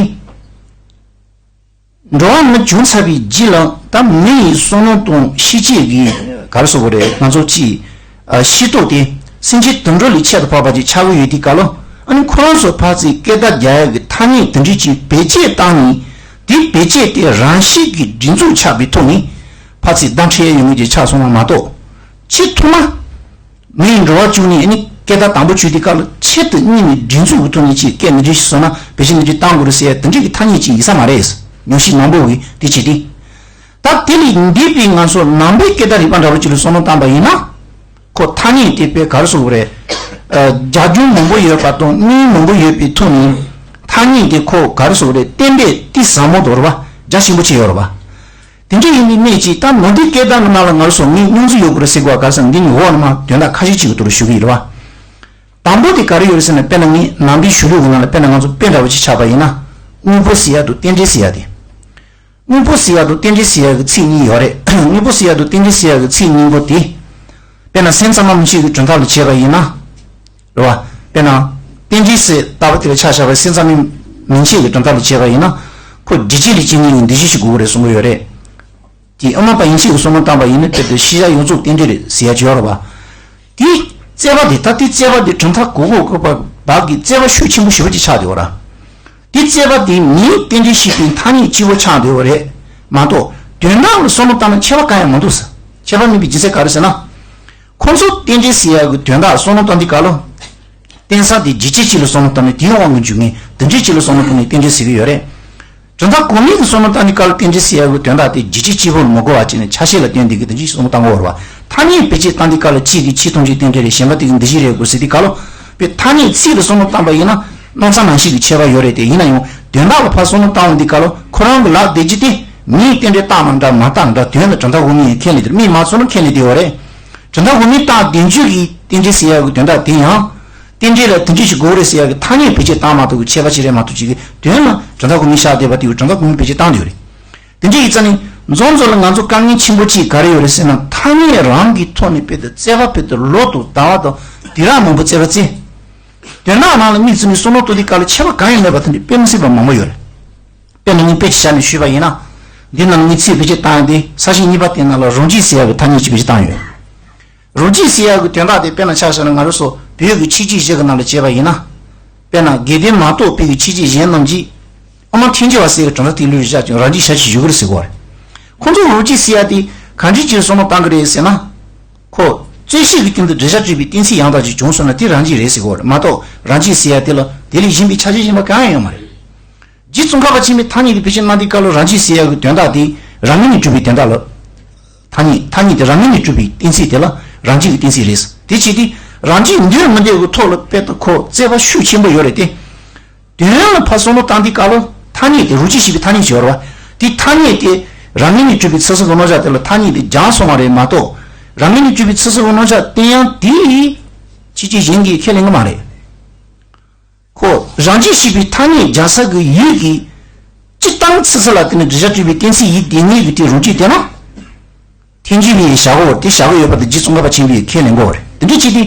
འགྲོ་བ་མི་བྱུང་ཚར་བའི་རྗེས་ལ་ད་མི་ཡི་བསམ་བློ་དང་ཤེས་བྱའི་གི་ག་རེ་ཟེར་དགོས་རེད། ང་ཚོ་ཅིག་ཨ། ཤེས་རྟོགས་དེ་སེམས་ཅན་དུད་འགྲོ་ལས་ཁྱད་དུ་འཕགས་པ་ཅིག་ཆགས་ཀྱི་ཡོད་དུས་སྐབས་ལ། ཨ་ནི་ཁོ་རང་ཚོ་ཕར་ཚུར་སྐད་བརྡ་རྒྱག་ཡག་གི་ཐ་སྙད་དེ་འདྲ་ཅིག་བེད་སྤྱད་བཏང་ནས། དེ་བེད་སྤྱད་དེ་རང་བཞིན་གྱི་སྒྲིག་འཛུགས་ཆགས་པའི་ཐོག་ནས་ཕར་ཚུར་བརྡ་འཕྲོད་ཡག་ཡོང་གི་ཅིག་ཆགས་སོང་བ་མ་གཏོགས། ཆེས་ཐོག་མ། མིའི་འགྲོ་བ་བཅུ་གཉིས་ནི་སྐད་བརྡ་དང་པོ་བྱུང་དུས་སྐབས་ལ་ཆེད་དུ་གཉེར་ནས་སྒྲིག་འཛུགས་ཀྱི་ཐོག་ནས་ཅིག་སྐད་འདི་འདྲ་ཞིག་བཟོས་ན་བེད་སྤྱོད་འདི་འདྲ་གཏང་དགོས་རེད་ཟེར་ཡ་དེ་འདྲ་གི་ཐ་སྙད་ཅིག་ཡིན་ས་མ་རེད། ཉམས་ཞིབ་མང་པོ་གིས་དེ་བྱས་ཏེ། ད་དེ་ལས་འདས་པའི་ང་ཚོ་ནང་པའི་སྐད་བརྡ་རིག་པ་འདྲ་བོ་ཅིག་ལ་བསམ་བློ་བཏང་པ་ཡིན་ན། ཁོ་ཐ་སྙད་དེ་དཔེ་ག་རེ་ཟེར་དགོས་རེད། ཨ། རྒྱབ་ལྗོངས་མང་པོ་ཡོད་པ་དང་གནས་མང་པོ་ཡོད་པའི་ཐོག་ནས་ཐ་སྙད་དེ་ཁོ་ག་རེ་ཟེར་དགོས་རེད། གཏན་འབེབས་དེ་ཟབ་མོ་དང་རེད་པ། རྒྱ་ཆེན་པོ་བྱས་ཡོད་རེད་པ། དེ་འདྲ་ཡིན་པའི་གནད་ཀྱིས་ད་ནང་དོན་སྐད་བརྡ་གི་ནང་ལ་ང་ཚོ་མི་སྙོང་ཚུལ་ཡོད་དགོས་རེད་ཟེར་དགོས་པ་ག་རེ་ཟེར་ན། འདི་ནི་འོག་ནས་མར་དོན་དག་ཁ་ཤས་ཅིག་གི་ཐོག་ལ་ཞུ་གི་ཡིན་རེད་པ། དང་པོ་དེ་ག་རེ་ཡོད་རེད་ཟེར་ན། དཔེར་ན་ངས་ནང་པའི་གཞུང་ལུགས་ཀྱི་ནང་ལ་དཔེར་ན་ང་ཚོ་དཔེ་འདྲ་བོ་ཅིག་ཆགས་པ་ཡིན་ན། དངོས་པོ་ཟེར་ཡ་དང་རྟེན་འབྲེལ་ཟེར་ཡ་དེ། དངོས་པོ་ཟེར་ཡ་དང་རྟེན་འབྲེལ་ཟེར་ཡ་གི་ཚིག་གཉིས་ཡོད་རེད། དངོས་པོ་ཟེར་ཡ་དང་རྟེན་འབྲེལ་ཟེར་ཡ་གི་ཚིག་གཉིས་པོ་དེ། དཔེར་ན་སེམས་ཙམ་པ་མན་ཆད་ཀྱི་གྲུབ་མཐའ་ལ་བྱས་པ་ཡིན་ན། རེད་པ། དཔེར་ན། རྟེན་འབྲེལ་ཟེར་ལྟ་བུ་དེ་ལ་ཆ་བཞག་པ་ཡིན་ན། སེམས་ཙམ་པ་མན་ཆད་ཀྱི་གྲུབ་མཐའ་ལ་བྱས་པ་ཡིན་ན། ཁོ་སྒྲིབ་བྱེད་ལས་སྐྱེས་ནས་འདུས་བྱས་ཤིག་དགོས་ཀྱི་རེད་གསུང་གི་ཡོད་རེད། དེ་དབུ་མ་པ་ཡན་ཆད་ཀྱི་བསམ་བློ་བཏང་པ་ཡིན་ན། དེ་དེ་ཤེས་བྱ་ཡོངས་རྫོགས་རྟེན་འབྲེལ་རེད་ཟེར་ཡ་ཅིག་ཡོད་རེད་པ། དེ་རྩོད་པ་དེ། ད་དེ་རྩོད་པ་དེ་གྲུབ་མཐའ་གོ་གོ་གོ་བ་བག་གི་རྩོད་པ་ཤུགས་ཆེན་པོ་ཞེ་པོ་ཅིག་ཆགས་བསྡད་ཡོད་རེད། དེ་རྩོད་པ་དེ་མིའི་རྟེན་འབྲེལ་ཞེས་པའི་ཐ་སྙད་གཅིག་པོ་ཆགས་བསྡད་ཡོད་རེད་མ་གཏོགས། དོན་དག་ལ་བསམ་བློ་བཏང་ན་ཁྱད་པར་གང་ཡང་མི་འདུག་ཟེར། ཁྱད་པར་མེད་པའི་རྒྱུ་མཚན་ག་རེ་ཟེར་ན། ཁོང་ཚོ་རྟེན་འབྲེལ་ཟེར་ཡག་གི་དོན་དག་བསམ་བློ་བཏང་དུས་སྐབས་ལ། རྟེན་ས་དེ་རྒྱུ་ཆ་གཅིག་ལ་བསམ་བློ་བཏང་ནས་དེའི་དབང་གིས་འཇུག་མཁན་དེ་འདྲ་གཅིག་ལ་བསམ་བློ་བཏང་ནས་རྟེན་འབྲེལ་ཟེར་གྱི་ཡོད་རེད། དོན་དག་གོ་མིང་གི་བསམ་བློ་བཏང་དུས་སྐབས་ལ་རྟེན་འབྲེལ་ཟེར་ཡག་གི་དོན་དག་དེ་རྒྱུ་ཆ་གཅིག་པོ་ལ་མི་གོ་བ་བྱས་ནས་ཆ་ཤས་ལ་བརྟེན་ཏེ་གི་དེ་འདྲའི་བསམ་བློ་བཏང་དགོས་རེད་བ། ཐ་སྙད་བེད་སྤྱོད་བཏང་དུས་སྐབས་ལ་གཅིག་གིས་གཅིག་མཐོང་ཆོས་རྟེན་འབྲེལ་རེད། གཞན་པ་དེ་གིས་འདི་ཞིག་རེད་དགོས་ཟེར་དུས་སྐབས་ལ། དཔེ་ཐ་སྙད་ཚིག་ལ་བསམ་བློ་བཏང་པ་ཡིན་ན་སྣང་ཚ་ནང་བཞིན་གྱི་ཁྱད་པར་ཡོད་རེད་དེ། ཡིན་ན་ཡང་དོན་དག་ལ་ཕར་བསམ་བློ་བཏང་འོང་དུས་སྐབས་ལ་ཁོ་རང་གི་ལབ་བསྡད་རྒྱུ་དེ་མིང་རྟེན་འབྲེལ་བཏགས་ན་འདྲ་མ་བཏགས་འདྲ་དོན་ལ་གྲུབ་མཐའ་དབུ་མའི་ཁས་ལེན་དེ་མིང་མ་བཙུགས་ན་ཁས་ལེན་དེ་ཡོད་རེད། གྲུབ་མཐའ་དབུ་མའི་བཏགས་བདེན་བརྗོད་ཀྱི་རྟེན་འབྲེལ་ཟེར་ཡག་གི་དོན་དག་དེ་ཡང་། རྟེན་འབྲེལ་ལ་དེ་འདྲ་ཞིག་དགོས་རེད་ཟེར་ཡག་གི་ཐ་སྙད་བེད་སྤྱོད་བཏང་མ་ཐུབ་ཀྱི་ཁྱད་པར་ཞིག་རེད་མ་གཏོགས་ཅིག་གི་དོན་ལ་གྲུབ་མཐའ་དབུ་མའི་ཤག་བསྡད་པ་དེ་གྲུབ་མཐའ་དབུ་མའི་བེད་སྤྱོད་བཏང་བསྡད་ཡོད་རེད། དེ་འདྲ་ཡིན་ཙང་ནི་རྫོང་ཚོ་ལ་ང་ཚོ་དཀའ་ངལ་ཆེན་པོ་གཅིག་ག་རེ་ཡོད་རེད་ཟེར་ན། ཐ་སྙད་རང་གི་ཐོག་ནས་དཔེ་དེ་བཙལ་བ་དཔེ་དེ་ལོ་དང་ཟླ་བ་དང་དུས་རབས་མང་པོ་བཙལ་བ་བཙལ། དོན་དག་ནང་ལ་དམིགས་བཙུགས་ནས་བསམ་བློ་གཏོང་དུས་སྐབས་ལ་ཁྱད་པར་གང་ཡང་མེད་པ་དེ་འདྲ་དཔེ་མི་སྲིད་པ་མང་པོ་ཡོད་རེད། དཔེར་ན་ངས་དཔེ་ཅིག་བཞག་ནས་ཞུས་པ་ཡིན་ན། འདི་ནང་ངས་ཚིག་བེད་སྤྱོད་བཏང་ཡག་དེ་ས་བཅད་གཉིས་པ་དེ་ནང་ལ་རང་བཞིན་ཟེར་ཡག་གི་ཐ་སྙད་ཅིག་བེད་སྤྱོད་བཏང་ཡོད། རང་བཞིན་ཟེར་ཡག་གི་དོན་དག་དེ་དཔེར་ན་ཆ་བཞག་ན་ང་རང་ཚོ་བོད་ཀྱི་ཆོས་བརྒྱུད་བཞི་གི་ནང་ལ་བྱས་པ་ཡིན་ན། དཔེར་ན་དགེ་ལྡན་མ་གཏོགས་བོད་ཀྱི་ཆོས་བརྒྱུད་གཞན་རྣམས་ཀྱིས་དབུ་མ་ཐལ་འགྱུར་བ་ཟེར་གྱི་དོན་དག་དེ་ལུས་བཞག་ཀྱང་རང་བཞིན་ཞལ་གྱིས་བཞེས་ཀྱི་རེད་ཟེར་གྱི་ཡོད་རེད། ཁོང་ཚོ་རང་བཞིན་ཟེར་ཡག་དེ་ག་འདྲ་ཅིག་བསམ་བློ་བཏང་གི་རེད་ཟེར་ན། ཁོ་རྩོད་གཞི་གི་སྟེང་དུ་འགྲེལ་བཤད་སྤྲད་པའི་གཏན་ཚིགས་ཡང་དག་ཅིག་བྱུང་སོང་ན་དེ་རང་བཞིན་རེད་ཟེར་གྱི་ཡོད་རེད་མ་གཏོགས། རང་བཞིན་ཟེར་ཡག་དེ་ལ་དེ་ལས་གཞན་པའི་ཆ་ཤས་གཞན་པ་གང་ཡང་ཡོད་མ་རེད། རྗེ་ཙོང་ཁ་པ་ཆེན་པོས་ཐ་སྙད་དེ་བེད་སྤྱོད་གནང་དུས་སྐབས་ལ་རང་བཞིན་ཟེར་ཡག་གི་དོན་དག་དེ་རང་ངོས་ནས་གྲུབ་པའི་དོན་དག་ལ། ཐ་སྙད་ཐ་སྙད་དེ་རང་ངོས་ནས་གྲུབ་པའི་གཏན་ཚིགས་དེ་ལ་རང་བཞིན་གྱི་གཏན་ཚིགས་རེད། དེ་བྱས་ཏེ་རང་བཞིན་འདོད་མི་འདོད་ཀྱི་ཐོག་ལ་དཔེ་དང་ཁོ་བརྩེ་བ་ཤུགས་ཆེན་པོ་ཡོད་རེད་དེ། དོན་ལ་ཕར་བསམ་བློ་བཏང་དུས་སྐབས་ལ་ཐ་སྙད་དེ་རང་བཞིན་ཞེས་པའི་ཐ་སྙད་ཅིག་ཡོད་རེད་བ། དེ་ཐ་སྙད་དེ་རང་ངོས་ནས་གྲུབ་པའི་ཚུལ་གསུམ་གྱི་རྣམ་གཞག་དེ་ལ་ཐ་སྙད་དེ་སྦྱངས་སོང་བ་རེད་མ་གཏོགས། རང་ངོས་ནས་གྲུབ་པའི་ཚུལ་གསུམ་གྱི་རྣམ་གཞག་བསྟན་ཡག་དེ་ཡིས་ཕྱི་རྒྱལ་གཞན་གྱིས་ཁས་ལེན་གྱི་མ་རེད། ཁོ་རང་བཞིན་ཞེས་པའི་ཐ་སྙད་སྦྱར་ས་གི་ཡུལ་གྱི་སྤྱིར་བཏང་ཚིག་ཚུལ་ལ་བརྟེན་ནས་འགྲེལ་བཤད་སྤྲད་པའི་གཏན་ཚིགས་ཡིན་དེ་ངེས་ཀྱི་དེ་རང་བཞིན་དེ་ན། ཐལ་འགྱུར་བའི་བྱ་བ་བར་དེ་བཞག་གི་ཡོད་པ་དེ་རྗེ་ཙོང་ཁ་པ་ཆེན་པོས་ཁས་ལེན་དགོས་པ་རེད། དེ་འདྲ་བྱས་ཏེ།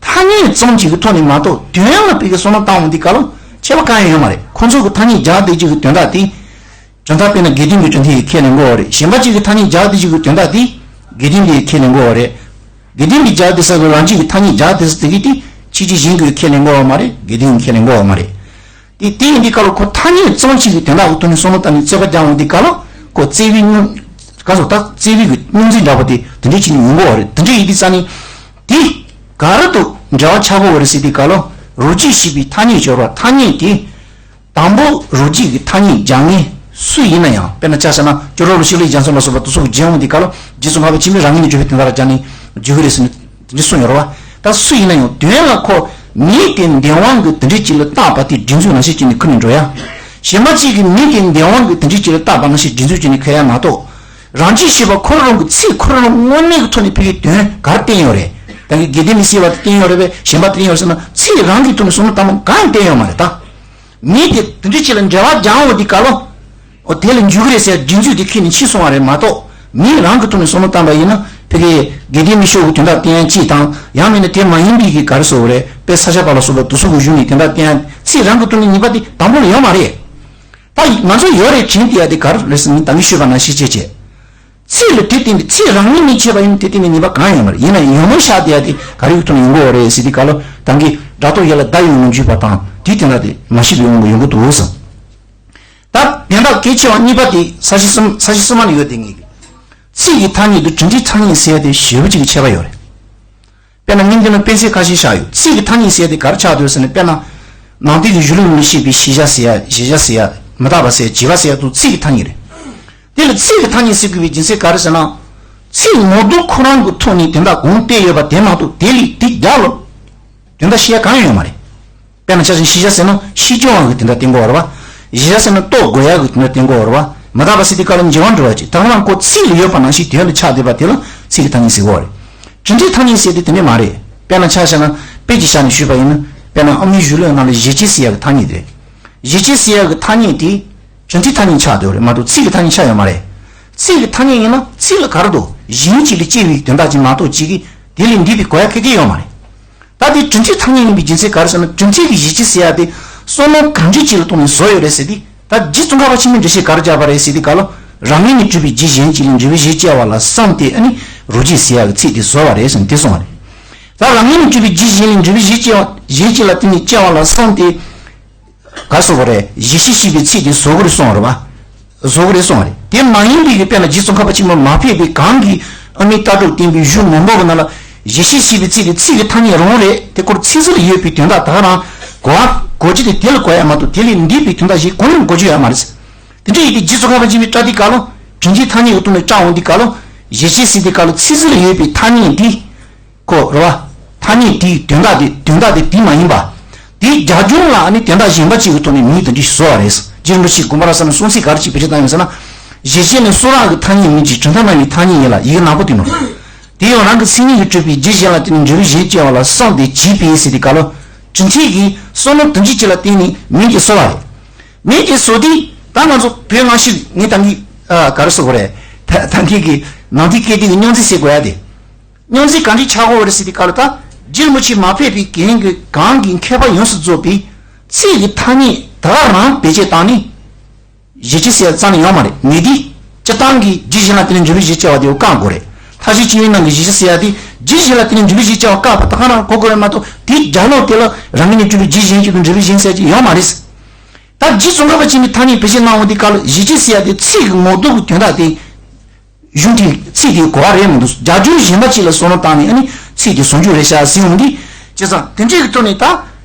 ཐ་སྙད་ཙམ་གཅིག་གི་ཐོག་ནས་མ་གཏོགས་དོན་ལ་དཔེ་གི་བསམ་བློ་བཏང་འོང་དུས་སྐབས་ལ་ཁྱད་པར་གང་ཡང་ཡོད་མ་རེད། ཁོང་ཚོ་གི་ཐ་སྙད་སྦྱར་བསྡད་རྒྱུ་གི་དོན་དག་དེ། གྲུབ་མཐའ་དཔེར་ན་དགེ་ལྡན་གྱི་གྲུབ་མཐའ་ཡིས་ཁས་ལེན་དགོས་པ་རེད། གཞན་པ་གཅིག་གི་ཐ་སྙད་སྦྱར་བསྡད་རྒྱུ་གི་དོན་དག་དེ་དགེ་ལྡན་པས་ཁས་ལེན་དགོས་པ་རེད། དགེ་ལྡན་པས་སྦྱར་བསྡད་ས་གི་རང་བཞིན་གྱི་ཐ་སྙད་སྦྱར་བསྡད་ས་དེ་གི་དེ་ཕྱི་རྒྱལ་གཞན་གྱིས་ཁས་ལེན་དགོས་པ་མ་རེད། དགེ་ལྡན་གྱིས་ཁས་ལེན་དགོས་པ་མ་རེད། དེ་དེ་ཡིན་དུས་སྐབས་ལ་ཁོ་ཐ་སྙད་ཙམ་ཞིག་གི་དོན་དག་གི་ཐོག་ནས་བསམ་བློ་བཏང་ནས་རྩོད་པ་རྒྱག་འོང་དུས་སྐབས་ལ་ཁོ་བརྩེ་བའི་སྙོན། ག་ཟེར་ད་བརྩེ་བའི་གི་སྙོན་འཛིན་འདྲ་པོ་དེ་དེ་འདྲ་བྱས་ནས་ཡོང་གི་ཡོད་རེད། དེ་འདྲ་ཡིན་དུས་ཙང་ནས་དེ་ག་རེ་དང་འབྲེལ་བ་ཆགས་ཀྱི་ཡོད་རེད་ཟེར་དུས་སྐབས་ལ་རང་བཞིན་ཞེས་པའི་ཐ་སྙད་སྦྱོར་བ་ཐ་སྙད་དེ། དང་པོ་རང་བཞིན་གྱི་ཐ་སྙད་སྦྱར་མཁན་སུ་ཡིན་ན་ཡང་། དཔེར་ན་ཆ་བཞག་ན་ཅོག་རོ་ལ་ཤཱི་ལའི་རྒྱ་མཚོ་ལ་སོགས་པ་དེ་ཚོ་གི་སྦྱར་འོང་དུས་སྐབས་ལ་རྗེ་ཙོང་ཁ་པ་ཆེན་པོས་རང་ངོས་ནས་གྲུབ་པའི་དོན་དག་ལ་སྦྱར་ནས་བརྗོད་ཀྱི་རེད་ཟེར་ནས་དེ་འདྲ་གསུངས་ཡོད་རེད་བ། ད་སུ་ཡིན་ན་ཡང་དོན་ལ་ཁོ་མིང་དེ་འདས་དབང་གི་དེ་འདྲ་ཅིག་ལ་བཏགས་པ་དེ་སྒྲིག་འཛུགས་ནང་བཞིན་བྱས་ནས་ཁུར་ནས་འགྲོ་ཡ། གཞན་པ་གཅིག་གིས་མིང་དེ་འདས་དབང་གི་དེ་འདྲ་ཅིག་ལ་བཏགས་པ་ནང་བཞིན་སྒྲིག་འཛུགས་བྱས་ནས་ཁུར་ཡ་མ་གཏོགས། རང་བཞིན་ཞེས་པ་ཁོ་རང་གི་ཚིག་ཁོ་རང་དངོས་གནས་ཀྱི་ཐོག་ནས་ཕ་གིའི་དོན་ག་རེ་བསྟན་ཡོད་རེད། ད་གི་དགེ་ལྡན་མི་སྲིད་པ་དེ་བསྟན་ཡོད་རེད་པས། གཞན་པ་བསྟན་ཡོད་རེད་ཟེར་ན་ཚིག་རང་གི་ཐོག་ནས་བསམ་བློ་བཏང་ན་གང་ཡང་བསྟན་ཡོད་མ་རེད་ད། མིང་དེ་དེ་འདྲ་ཅིག་ལ་འབྲེལ་བ་སྦྱང་འོང་དུས་སྐབས་ལ། འོ་དེ་ལ་འཇུག་གི་རེད་ཟེར་སྒྲིག་འཛུགས་དེ་ཁྱེར་ནས་ཕྱིན་སོང་བ་རེད་མ་གཏོགས། མིང་རང་གི་ཐོག་ནས་བསམ་བློ་བཏང་པ་ཡིན་ན་ཕ་གིའི་དགེ་ལྡན་མི་ཤོག་གི་དོན་དག་བསྟན་ཡ་གཅིག་དང་། ཡང་མིན་ན་དེ་མ་ཡིན་པའི་གི་ག་རེ་ཟེར་དགོས་རེད། དཔེ་ས་སྐྱ་པ་ལ་སོགས་པ་དེ་ཚོ་གི་གཞུང་ནས་དེ་འདྲ་བསྟན་ཡ་ཚིག་རང་གི་ཐོག་ནས་ངེས་པ་དེ་དང་པོ་ལ་ཡོད་མ་རེད། ད་ང་ཚོ་ཡོད་རེད་དྲན་བསྡད་ཡ་དེ་ག་རེ་རེད་ཟེར་ན་ད་ངས་ཞུས་པ་ནང་བཞིན་བྱས་བྱས། ཚིག་ལ་དེ་བརྟེན་པའི་ཚིག་རང་ཉིད་ནས་བྱས་པ་ཡིན་ན་དེ་བརྟེན་པའི་ཉེས་པ་གང་ཡང་མ་རེད། ཡིན་ན་ཡང་ཡོན་མོ་བཞག་བསྡད་ཡ་དེ་ག་རེ་ཡོད་དོན་ཡོང་གི་ཡོད་རེད་ཟེར་དུས་སྐབས་ལ་ད་གིན་སྒྲ་རྟོག་ཡུལ་ལ་བརྡ་ཡོད་ངོ་འཇུག་པ་དང་དེའི་དོན་དག་དེ་མ་ཤེས་པའི་དབང་གིས་ཡོང་གི་འདུག་ཟེར། ད་དོན་དག་གལ་ཆེ་བ་གཉིས་པ་དེ་ས་བཅད་གསུམ་ས་བཅད་གསུམ་པ་ནས་ཡོད་དེ་ངེས་ཀྱི། ཚིག་གི་ཐ་སྙད་དང་གྲུབ་མཐའི་ཐ་སྙད་ཟེར་ཡ་དེ་ཞེ་པོ་ཅིག་གི་ཁྱད་པར་ཡོད་རེད། དཔེར་ན་ངས་འདི་ན་དཔེ་མཚོན་ཁ་ཤས་བཞག་ཡོད། ཚིག་གི་ཐ་སྙད་ཟེར་ཡ་དེ་ག་རེ་ཆགས་འདུག་ཟེར་ན། དཔེར་ན། ནང་བསྟན་གྱི་གཞུང་ལུགས་ལ་བཤད་པའི་ཤེས་བྱ་ཟེར་ཡ། གཞལ་བྱ་ཟེར་ཡ། མི་རྟག་པ་ཟེར་ཡ། བྱས་པ་ཟེར་ཡ་དེ་ཚིག་གི་ཐ་སྙད་རེད། དེ་ལ་ཚིག་གི་ཐ་སྙད་ཟེར་དགོས་པའི་རྒྱུ་མཚན་ག་རེ་ཟེར་ན། ཚིག་ངོ་བསྟོད་ཁོ་རང་གི་ཐོག་ནས་དོན་དག་གང་བསྟན་ཡོད་པ་དེ་མ་གཏོགས་དེ་ལས་དེ་རྒྱབ་ལ་དོན་དག་བཤད་ཡ་གང་ཡང་ཡོད་མ་རེད། དཔེར་ན་ཆ་བཞག་ཤེས་བྱ་ཟེར་ན་ཤེས་བྱ་བ་གི་དོན་དག་བསྟན་དགོས་པ་རེད་བ། གཞལ་བྱ་ཟེར་ན་རྟོགས་དགོས་ཡ་གི་དོན་དག་བསྟན་དགོས་པ་རེད་བ། མི་རྟག་པ་ཟེར་དུས་སྐབས་ལ་འཇལ་བ་འགྲོ་བ་ཅིག་ད་ག་རང་ཁོ་ཚིག་ལ་ཡོད་པ་ནང་བཞིན་དོན་ལ་ཆགས་བསྡད་པ་དེ་ལ་ཚིག་གི་ཐ་སྙད་ཟེར་དགོས་པ་རེད། གྲུབ་མཐའི་ཐ་སྙད་ཟེར་དེ་དེ་འདྲ་མ་རེད། དཔེར་ན་ཆ་བཞག་ན་དཔེ་ཅིག་བཞག་ནས་ཞུས་པ་ཡིན་ན། དཔེར་ན་ཨ་མའི་གཞུང་ལུགས་ནང་ལ་གཞི་བྱེས་ཟེར་ཡ་གི་ཐ་སྙད་དེ། གཞི་བྱེས་ཟེར་ཡ་གི་ཐ་སྙད་དེ། གྲུབ་མཐའི་ཐ་སྙད་ཆགས་བསྡད་པ་རེད་མ་གཏོགས་ཚིག་གི་ཐ་སྙད་ཆགས་ཡོད་མ་རེད། ཚིག་གི་ཐ་སྙད་ཡིན་ན་ཚིག་ལ་ག་རེ་འདུག་གཞན་གཅིག་ལ་སྐྱེ་བའི་དོན་དག་ཅིག་མ་གཏོགས་གཅིག་གིས་དེ་ལས་འདས་པའི་གོ་ཡ་ཁེ་ཁེ་ཡོད་མ་རེད། ད་དེ་གྲུབ་མཐའི་ཐ་སྙད་ཡིན་པའི་རྒྱུ་མཚན་ག་རེ་ཟེར་ན། གྲུབ་མཐའི་གི་གཞི་བྱེས་ཟེར་ཡ་དེ་བསམ་བློ་གང་འདྲ་ཅིག་ལ་གཏོང་ནས་བཟོས་ཡོད་རེད་ཟེར་དུས། ད་རྗེ་ཙོང་ཁ་པ་ཆེན་པོས་འགྲེལ་བཤད་ག་རེ་བརྒྱབ་པ་རེད་ཟེར་དུས་སྐབས་ལ། རང་ངོས་ནས་གྲུབ་པའི་རྒྱུ་གཞན་གཅིག་ལས་འབྲས་བུ་གཞན་སྐྱེ་བ་ལ་བསམས་ཏེ་ཨ་ནི་རང་བཞིན་ཟེར་ཡ་གི་ཚིག་དེ་བཟོས་པ་རེད་ཟེར་ནས་དེ་གསུངས་པ་རེད། ད་རང་ངོས་ནས་གྲུབ་པའི་རྒྱུ་གཞན་ལས་འབྲས་བུ་གཞན་སྐྱེ་བ་གཞན་གཅིག་ལ་བརྟེན་ནས་སྐྱེ་བ་ལ་བསམས་ཏེ། ག་སོགས་པ་རེད། གཞི་ཤེས་ཞེས་པའི་ཚིག་དེ་བཟོ་དགོས་རེད་གསུངས་པ་རེད་བ། བཟོ་དགོས་རེད་གསུངས་པ་རེད། དེ་མ་ཡིན་པའི་གི་དཔེར་ན་རྗེ་ཙོང་ཁ་པ་ཆེན་པོ་མ་ཕེབས་པའི་གོང་གི་ཨ་མའི་ལྟ་གྲུབ་བསྟན་པའི་གཞུང་མང་པོ་གི་ནང་ལ་གཞི་ཤེས་ཞེས་པའི་ཚིག་དེ་ཚིག་གི་ཐ་སྙད་རང་རེད། དེ་སྐོར་ཚིག་ཟུར་ལ་ཡོད་པའི་དོན་དག་ད་ག་རང་གོ་བ་གོ་རྒྱུ་དེ་དེ་ལ་གོ་ཡ་མ་གཏོགས་དེ་ལས་འདས་པའི་དོན་དག་གཞན་གང་ཡང་གོ་རྒྱུ་ཡོད་མ་རེད། དེ་འདྲ་ཡིན་དུས་རྗེ་ཙོང་ཁ་པ་ཆེན་པོས་བཀྲལ་དུས་སྐབས་ལ། དྲིན་ཅན་ཐ་སྙད་ཀྱི་སྟེང་ནས་བཀྲལ་འོང་དུས་སྐབས་ལ། གཞི་ཅན་ཟེར་དུས་སྐབས་ལ་ཚིག་ཟུར་ལ་ཡོད་པའི་ཐ་སྙད་འདི། ཁོ་རེད་བ། ཐ་སྙད་དེའི་དོན་དག་དེ་དོན་དག་དེ་དེ་མ་ཡིན་པ། དེའི་རྒྱབ་ལྗོངས་ལ་ནི་དོན་དག་གཞན་པ་ཅིག་གི་ཐོག་ནས་མིང་དེ་འདྲ་ཞིག་བཟོས་པ་རེད། རྗེ་རིན་པོ་ཆེས་དགོངས་པ་རབ་གསལ་ནས་གསུངས་ཚུལ་ག་རེ་ཅིག་བེད་སྤྱོད་བཏང་ཡོད་ཟེར་ན། གཞི་ཅན་ནི་གསུང་རབ་ཀྱི་ཐ་སྙད་མིན་གྱི་གྲུབ་མཐའ་སྨྲ་བའི་ཐ་སྙད་ཡིན་ལ་ཡི་གེ་ནག་པོ་དེ་ནོ། དེ་ཡང་རང་གི་མཚན་ཉིད་ཀྱིས་གྲུབ་པའི་རྒྱུ་གཞན་ལ་བརྟེན་ནས་འབྲས་བུ་གཞན་སྐྱེ་བ་ལ་བསམ་སྟེ་བྱས་པས་ཟེར་དུས་སྐབས་ལ། གྲུབ་མཐས་ཀྱིས་བསམ་བློ་དེ་འདྲ་ཅིག་ལ་བརྟེན་ནས་མིང་དེ་བཟོས་པ་རེད། མིང་དེ་བཟོས་དུས་ད་ང་ཚོ་བོད་སྔ་ཕྱི་ངས་ད་གིན་ཨ་ག་རེ་ཟེར་དགོས་རེད། ད་ད་གིན་གྱི་ནང་དེའི་སྐད་དེ་གི་མྱོང་ཚོར་ཟེར་དགོས་ཡ་དེ། མྱོང་ཚོར་ག་འདྲ་ཆགས་ཀྱི་ཡོད་རེད་ཟེར་དུས་སྐབས་ལ། ད་རྗེ་རིན་པོ་ཆེ་མ་ཕེབས་པའི་གོང་གི་གོང་གི་མཁས་པ་ཡོངས་སུ་རྫོགས་པས་ཚིག་གི་ཐ་སྙད་ད་ག་རང་བེད་སྤྱོད་བཏང་ནས། གཞི་ཅན་ཟེར་ཡ་རྩ་ནས་ཡོད་མ་རེད། མིང་དེ་སྤྱིར་བཏང་གི་རྒྱུ་གཞན་ལ་བརྟེན་ནས་འབྲས་བུ་གཞན་སྐྱེ་བ་དེ་བཀག་དགོས་རེད། མཐའ་བཞི་སྤྱི་ཡོངས་ནང་གི་གཞི་ཅན་ཟེར་ཡ་དེ་རྒྱུ་གཞན་ལ་བརྟེན་ནས་འབྲས་བུ་གཞན་སྐྱེ་བ་བཀག་པ་ད་ག་རང་གོ་དགོས་རེད་མ་གཏོགས། དེའི་རྒྱབ་ལོགས་དེ་ལ་རང་གི་ནས་གྲུབ་པའི་རྒྱུ་གཞན་གྱི་དོན་འབྲས་བུ་གཞན་ཟེར་གྱི་ཡོད་མ་རེད། ད་རྗེ་ཙོང་ཁ་པ་ཆེན་པོས་ཐ་སྙད་བེད་སྤྱོད་གནང་འོང་དུས་སྐབས་ལ་གཞི་ཅན་ཟེར་ཡ་དེ་ཚིག་གི་ངོ་ཐོག་གི་དོན་དག་དེ། གཞུང་དེ་ཚིག་དེ་གོ་བ་རེད་མི་འདུག་རྒྱབ་ལྗོངས་གཞན་པ་ཅིག་ལ་བསམ་བློ་བཏང་ནས་ཨ་ནི་ཚིག་དེ་བཟོ་རྒྱུ་རེད་ཤག་ཟེར་འོང་དུས། བྱས་ཙང་དེ་འདྲའི་གི་ཐོག་ནས་ད་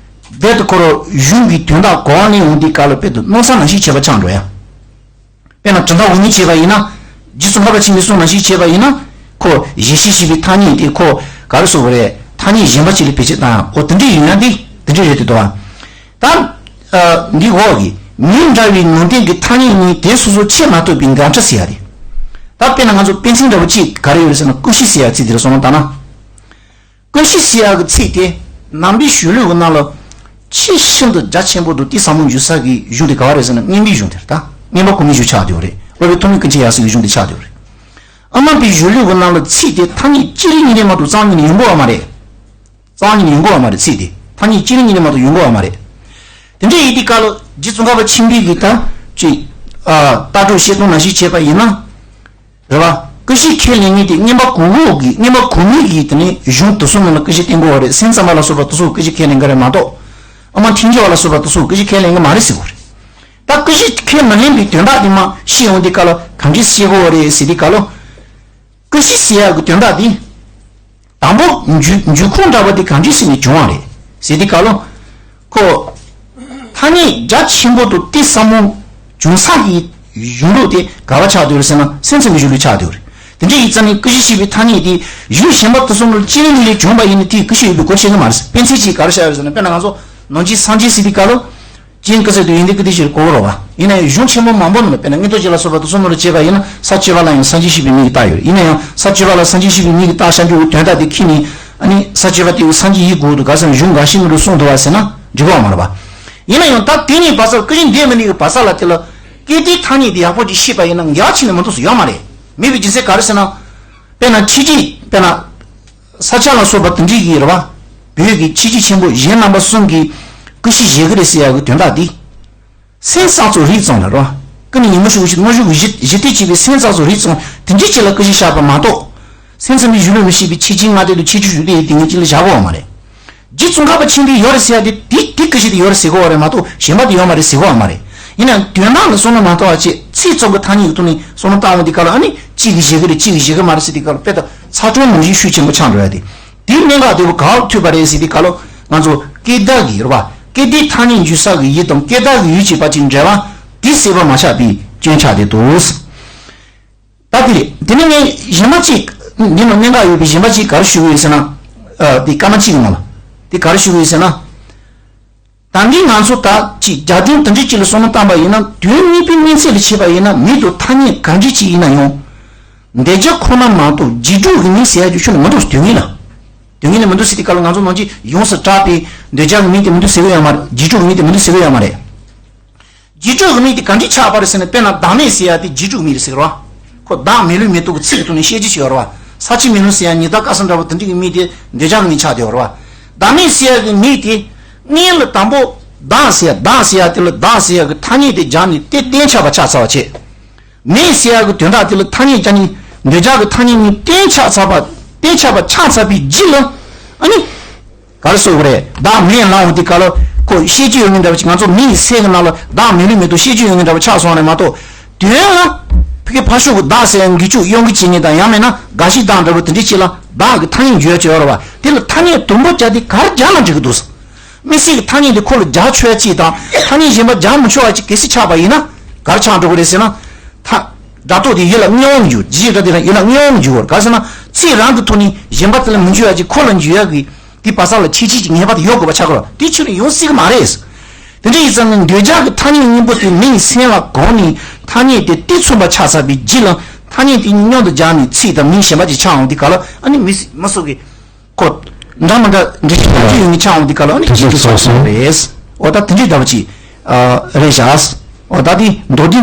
རྦད་དེ་ཁོ་རང་གཞུང་གི་དོན་དག་གོ་བ་ལེན་འོང་དུས་སྐབས་ལ་རྦད་དེ་མནོ་བསམ་ནང་བཞིན་བྱས་པ་ཆགས་འགྲོ་ཡ། དཔེར་ན་གྲུབ་མཐའ་འོག་མིན་བྱས་པ་ཡིན་ན། རྗེ་ཙོང་ཁ་པ་ཆེན་པོས་གསུངས་ནང་བཞིན་བྱས་པ་ཡིན་ན། ཁོ་གཞི་ཅན་ཞེས་པའི་ཐ་སྙད་དེ་ཁོ་ག་རེ་ཟེར་དགོས་རེད། ཐ་སྙད་གཞན་པ་ཅིག་ལ་བེད་སྤྱོད་བཏང་ཡ། འོ་དེ་འདྲ་ཡིན་ན་འདི་དེ་འདྲ་རེད་དེ་འདུག་ཨ། ད་ཨ་འདི་འོག་གི་མིང་འདྲ་བའི་ནང་དོན་གྱི་ཐ་སྙད་གཉིས་དེ་སོ་སོར་ཕྱེ་མ་ཐུབ་པའི་འགལ་འཕྲད་ཟེར་ཡ་རེད། ད་དཔེར་ན་ང་ཚོ་དཔེ་མཚོན་འདྲ་པོ་གཅིག་ག་རེ་ཡོད་རེད་ཟེར་ན། ཀུ་ཤུ་ཟེར་ཡ་ཚིག་དེ་ལ་བསམ་བློ་བཏང་ན། ཀུ་ཤུ་ཟེར་ཡ་གི་ཚིག་དེ་ནང་པའི་གཞུང་ལུགས་ཀྱི་ནང་ལ་ཆེས་ཤིན་ཏུ་རྒྱ་ཆེན་པོ་དང་གཏིང་ཟབ་མོ་འཇུག་ས་གི་གཞུང་དེ་ག་བ་རེད་ཟེར་ན། སྔོན་པའི་གཞུང་དེ་རེད། ད་སྔོན་པ་གོང་མའི་གཞུང་ཆགས་བསྡད་ཡོད་རེད། སློབ་དཔོན་ཐོན་མིའི་ཀུན་མཁྱེན་ཡབ་སྲས་ཀྱི་གཞུང་དེ་ཆགས་བསྡད་ཡོད་རེད། ཨ། ནང་པའི་གཞུང་ལུགས་ཀྱི་ནང་ལ་ཚིག་དེ་ཐ་སྙད་གཅིག་རེ་གཉིས་རེ་མ་གཏོགས་རྩ་བ་ཉིད་ནས་ཡོང་གི་ཡོད་མ་རེད། རྩ་བ་ཉིད་ནས་ཡོང་གི་ཡོད་མ་རེད། ཚིག་དེ་ཐ་སྙད་གཅིག་རེ་གཉིས་རེ་མ་གཏོགས་ཡོང་གི་ཡོད་མ་རེད། དེ་འདྲ་ཡིན་དུས་སྐབས་ལ་རྗེ་ཙོང་ཁ་པ་ཆེན་པོས་གི་ད་ཅིག་ཨ་ལྟ་གྲུབ་བཤད་སྟངས་ནང་བཞིན་བྱས་པ་ཡིན་ན། རེད་བ། ཀུ་ཤུ་ཁས་ལེན་མཁན་དེ་སྔོན་པ་གོང་འོག་གི་སྔོན་པ་གོང་མའི་གི་དེ་ནས་གཞུང་དེ་ཚོ་ནང་ལ་ཀུ་ཤུ་བསྟེན་དགོས་པ་རེད། སེམས་ཙམ་པ་ལ་སོགས་པ་དེ་ཚོ་ཀུ་ཤུ་ཁས་ལེན་གི་རེད་མ་གཏོགས། ཨ་མ་འཕྲིན་སྦྱོར་བ་ལ་སོགས་པ་དེ་ཚོ་ཀུ་ཤུ་ཁས་ལེན་གི་མ་རེད་ཟེར་གོ་རེད། ད་ཀུ་ཤུ་ཁས་མི་ལེན་པའི་དོན་དག་དེ་མར་བཤད་ཡོང་དུས་སྐབས་ལ་གང་འདྲ་བཤད་དགོས་པ་རེད་ཟེར་དུས་སྐབས་ལ། ཀུ་ཤུ་ཟེར་ཡག་གི་དོན་དག་དེ། དང་པོ་འཇུག་འཇུག་ཁུངས་འདྲ་པོ་དེ་གང་ཅིའི་ཕྱིར་ནས་བྱུང་བ་རེད་ཟེར་དུས་སྐབས་ལ། ཁོ། ཐ་སྙད་རྒྱ་ཆེན་པོ་དང་གཏིང་ཟབ་མོ་བྱུང་ས་ཀྱི་གཞུང་ལུགས་དེ་ག་བ་ཆགས་བསྡད་ཡོད་རེད་ཟེར་ན། སེམས་ཙམ་པའི་གཞུང་ལུགས་ཆགས་བསྡད་ཡོད་རེད། དེ་འདྲ་ཡིན་ཙང་ནི་ཀུ་ཤུ་ཞེས་པའི་ཐ་སྙད་དེ་གཞུང་གཞན་པ་དེ་ཚོ་ནང་ལ་གཅིག་ལས་གཉིས་ལས་བྱུང་བ་ཡིན་ན་དེས་ཀུ་ཤུ་ཡོད་པའི་གོ་ཆོད་ཀྱི་མ་རེད། དཔེ་མཚོན་ཅིག་ག་རེ་བཞག་ཡོད་ཟེར་ན། དཔེར་ན་ང་ཚོ་ནང་ཆོས་སངས་རྒྱས་ཟེར་དུས་སྐབས་ལ། སྤྱིར་ཀུན་གསལ་དུ་ཡོན་ཏན་ཀུན་བཏུས་ཞེས་གོ་གི་རེད་བ། ཡིན་ན་ཡང་གཞུང་ཆེན་པོ་མང་པོ་ནང་ལ། དཔེར་ན་མངོན་རྟོགས་རྒྱན་ལ་སོགས་པ་དེ་ཚོ་ནང་ལ་བྱས་པ་ཡིན་ན་ས་བཅུ་པ་ལ་ཡང་སངས་རྒྱས་ཞེས་པའི་མིང་གིས་བཏགས་ཡོད་རེད། ཡིན་ན་ཡང་ས་བཅུ་པ་ལ་སངས་རྒྱས་ཞེས་པའི་མིང་གིས་བཏགས་བཞག་རྒྱུ་གི་དོན་དག་དེ་ཁྱེད་ནི་ཨ་ནི་ས་བཅུ་པ་དེ་སངས་རྒྱས་ཡིན་དགོས་འདུག་ག་ཟེར་ན་གཞུང་འགའ་ཞིག་ནང་ལ་གསུངས་འདུག་བ་ཟེར་ན་འགྲིག་གི་མ་རེད་བ། ཡིན་ན་ཡང་ད་དེ་ནས་བར་ས་ཀུན་གཞི་འདས་མི་ནུས་ཀྱི་བར་ས་ལ་དེ་ལ་སྐད་དོད་ཐ་སྙད་དེ་ཡག་པོ་ཅིག་ཤེས་པ་ཡིན་ན་འགལ་ཆེ་ནས་མི་འདུག་ཟེར་ཡོད་མ་རེད། མེད་པའི་རྒྱུ་མཚན་ག་རེ་ཟེར་ན། དཔེར་ན་ཕྱི་རྒྱལ་དཔེར་ན། ས་སྐྱ་ལ་སོགས་པ་དེ་འདྲའི་གི་རེད་བ། བོད་ཀྱི་ཆོས་བརྒྱུད་ཆེན་པོ་གཞན་རྣམ་པ་གསུམ་གྱིས་ཀུ་ཤུ་བཞེས་ཀྱི་རེད་ཟེར་ཡག་གི་དོན་དག་འདི། སེམས་བསགས་ཚོགས་རིགས་གཙང་ལ་རེད་བ། ཀུན་ནས་ཉོན་མོངས་ཤུགས་ཀྱིས་དངོས་གཞི་གཞི་གཞི་དེ་བྱས་པའི་སེམས་བསགས་ཚོགས་རིགས་གཙང་དེ་འདྲའི་ཆེད་ལ་ཀུ་ཤུ་བཞག་པ་མ་གཏོགས། སེམས་ཙམ་པའི་གཞུང་ལུགས་མི་ཤེས་པའི་ཆོས་ཅན་ལྔ་སྡེ་དང་ཆོས་སྤྱོད་ཞུ་བདེ་ཡི་དེ་ངེས་ཅན་ལ་བཞག་གི་ཡོད་མ་རེད། རྗེ་ཙོང་ཁ་པ་ཆེན་པོས་ཡོད་རེད་ཟེར་ཡག་དེ་དེ་དེ་ཀུ་ཤུ་དེ་ཡོད་རེད་ཟེར་གི་ཡོད་རེད་མ་གཏོགས་གཞན་པ་དེ་ཡོད་མ་རེད་ཟེར་གི་ཡོད་མ་རེད། ཡིན་ནའང་དོན་དག་ལ་བསམ་བློ་མ་བཏང་བ་བྱས་ཚིག་གཙང་གི་ཐ་སྙད་ཀྱི་ཐོག་ནས་བསམ་བློ་བཏང་ཡོང་དུས་སྐབས་ལ་ཨ་ནི་གཅིག་གིས་བཞེས་ཀྱི་རེད་གཅིག་གིས་བཞེས་ཀྱི་མ་རེད་ཟེར་དུས་སྐབས་ལ་དཔེ་ལྟ་ཚ་གྲང་ནང་བཞིན་ཤུགས་ཆེན་པོ་ཆགས་འགྲོ་ཡ་དེ། དེའི་གནད་འགག་དེ་བོ་ག་པར་ཐུག་པ་རེད་ཟེར་དུས་སྐབས་ལ་ང་ཚོ་སྐད་བརྡ་གི་རེད་བ། སྐད་བརྡའི་ཐ་སྙད་འཇུག་ས་གི་ཡུལ་དང་སྐད་བརྡ་གི་ཡུལ་གྱི་བར་གྱི་འབྲེལ་བ་དེ་གསལ་པོ་མ་ཆགས་པའི་སྐྱོན་ཆགས་བསྡད་འདུག་ད་དེ་རེད། དེ་ནས་ངས་གཞན་པ་གཅིག་འདི་ནང་གནད་འགག་ཡོད་པའི་གཞན་པ་གཅིག་ག་རེ་ཞུ་གི་ཡོད་ཟེར་ན། ཨ་དེ་སྐར་མ་གཅིག་གི་ནང་ལ་དེ་ག་རེ་ཞུ་གི་ཡོད་ཟེར་ན། ད་གིན་ང་ཚོ་ད་ཅིག་རྒྱ་གྲོན་དེ་འདྲ་ཅིག་ལ་བསམ་བློ་བཏང་པ་ཡིན་ན་དོན་གཉིས་པའི་གནས་ཚད་ལ་བྱས་པ་ཡིན་ན་མིང་དང་ཐ་སྙད་ག་འདྲ་ཅིག་ཡིན་ན་ཡང་། འདོད་སྦྱར་ཁོ་ན་མ་གཏོགས་རྗེས་འཇུག་གི་མིང་ཟེར་ཡ་ཅིག་ཁྱོན་ནས་མི་འདུག་དོན་དངོས་ལ། དོན་དངོས་ལ་མི་འདུག་ཟེར་དུས་སྐབས་ལ་ང་ཚོ་ནང་ཆོས་ཡོངས་སུ་གྲགས་པའི་འདོད་སྦྱར་གི་མིང་དེ་མི་འདུག་ཟེར་གི་ཡོད་མ་རེད། རྗེས་འཇུག་གི་མིང་དེ་མི་འདུག་ཟེར་གི་ཡོད་མ་རེད། རྗེས་འཇུག་གི་མིང་དེ་ག་འདྲས་ཆགས་པ་རེད་ཟེར་ན། དཔེར་ན་བདག་མེད་ཟེར་ཡ་དེ་རྗེས་འཇུག་མིང་རེད་ཟེར་གི་རེད་བ། ཁོ་བདག་མེད་ལུགས་མེད་རྟོགས་ཀྱི་ཚིག་གི་ཐོག་ནས་བཤད་རྒྱུ་ཞིག་ཡོད་རེད་བ། ས་བཅུད་མེད་ལུགས་ཟེར་ཡ་ཉི་ཟླ་སྐལ་བཟང་འདྲ་བོ་དེ་འདྲ་གི་མིང་དེ་འདོད་སྦྱར་གི་མིང་ཆགས་བསྡད་ཡོད་རེད་བ། བདག་མེད་ཟེར་ཡ་གི་མིང་དེ་སྔོན་ལ་དང་པོ་བདག་ཟེར་ཡ་བདག་ཟེར་ཡ་དེ་ལ་བདག་ཟེར་ཡ་གི་ཐ་སྙད་དེ་སྦྱར་ནས་དེ་གཏན་ཆགས་པ་ཆགས་ཚར་བ་བྱས། མེད་ཟེར་ཡག་གི་དོན་དག་དེ་ལ་ཐ་སྙད་ཀྱང་ནི་འདོད་སྦྱར་གྱི་ཐ་སྙད་གཉིས་གཏན་ཆགས་ཚར་བ། གཏན་ཆགས་པ་ཆགས་ཚར་བའི་རྗེས་ལ་ཨ་ནི་ག་རེ་ཟེར་དགོས་རེད། བདག་མེད་ལབ་འོང་དུས་སྐབས་ལ་ཁོ་བཤད་རྒྱུ་ཡོད་མཁན་འདྲ་བ་ཅིག་ང་ཚོ་མིང་གི་སེལ་གྱི་ནང་ལ་བདག་མེད་ལུགས་མེད་དུ་བཤད་རྒྱུ་ཡོད་མཁན་འདྲ་བ་ཆགས་སོང་རེད་མ་གཏོགས། དོན་ལ་ཕ་གི་ཕར་ཕྱོགས་ཀྱི་བདག་ཟེར་ཡག་འགུལ་སྐྱོད་གཡོ་འགུལ་བྱེད་མཁན་དང་ཡང་མིན་ན་འགའ་ཞིག་བདག་འདྲ་བོ་དེ་འདྲའི་ཅིག་ལ་བདག་གི་ཐ་སྙད་འཇུག་ཡག་ཅིག་ཡོད་རེད་བ། དེ་ལ་ཐ་སྙད་དུམ་བུ་བརྒྱབ་སྟེ་ག་རེ་སྦྱར་ན་འགྲིག་གི་འདུག་དམིགས་བསལ་གྱི་ཐ་སྙད་དེ་ཁོ་ལ་སྦྱར་ཆོག་ཡ་གཅིག་དང་ཐ་སྙད་གཞན་པ་སྦྱར་མི་ཆོག་པ་གཅིག་གལ་སྲིད་ཆགས་པ་ཡིན་ན་ག་ ག་རེ་ཆགས་འགྲོ་གི་རེད་ཟེར་ན། ད་སྒྲ་རྟོག་དེ་ཡུལ་ལ་དངོས་པོ་མི་འགྱུར། རྗེས་སྒྲ་དེ་ལ་ཡུལ་ལ་དངོས་པོ་མི་འགྱུར་བར། ག་ཟེར་ན་ཚིག་རང་གི་ཐོག་ནས་གཞན་པ་དེ་ལ་མི་འགྱུར་ཡ་གི་ཁོ་ལ་འགྱུར་ཡ་གི་དེ་བ་ས་ལ་ཁྱད་ཆོས་ཅིག་ངེས་པར་དུ་ཡོད་དགོས་པ་ཆགས་ཀྱི་རེད། དེ་ཕྱིར་ཡོང་སྲིད་ཀྱི་མ་རེད། དེ་འདྲ་ཡིན་ཙང་ནི་འདོད་ཆགས་ཀྱི་ཐ་སྙད་གཉིས་པོ་དེ་མིང་སེམས་ལ་གོམས་ནས་ཐ་སྙད་དེ་དེ་མཚོན་པ་ཆགས་ཚར་བའི་རྗེས་ལ་ཐ་སྙད་དེ་གཉིས་མཉམ་དུ་སྦྱར་ནས་ཚིག་དང་མིང་གཞན་པ་ཅིག་ཆགས་འོང་དུས་སྐབས་ལ་ཨ་ནི་མི་སྲིད་མི་སྲིད་ཀྱི་ཁོ། འདྲ་མི་འདྲ་འདྲ་ཞིག་འདྲ་ཞིག་ཡོང་གི་ཆགས་འོང་དུས་སྐབས་ལ་ཨ་ནི་དེ་ཅིག་ཏུ་ཚོགས་སོང་རེད། འོ་ད་དེ་འདྲའི་འདྲ་བ་ཅིག་རེད་བཞག་འོ་ད་དེ་མདོར་བསྡུས་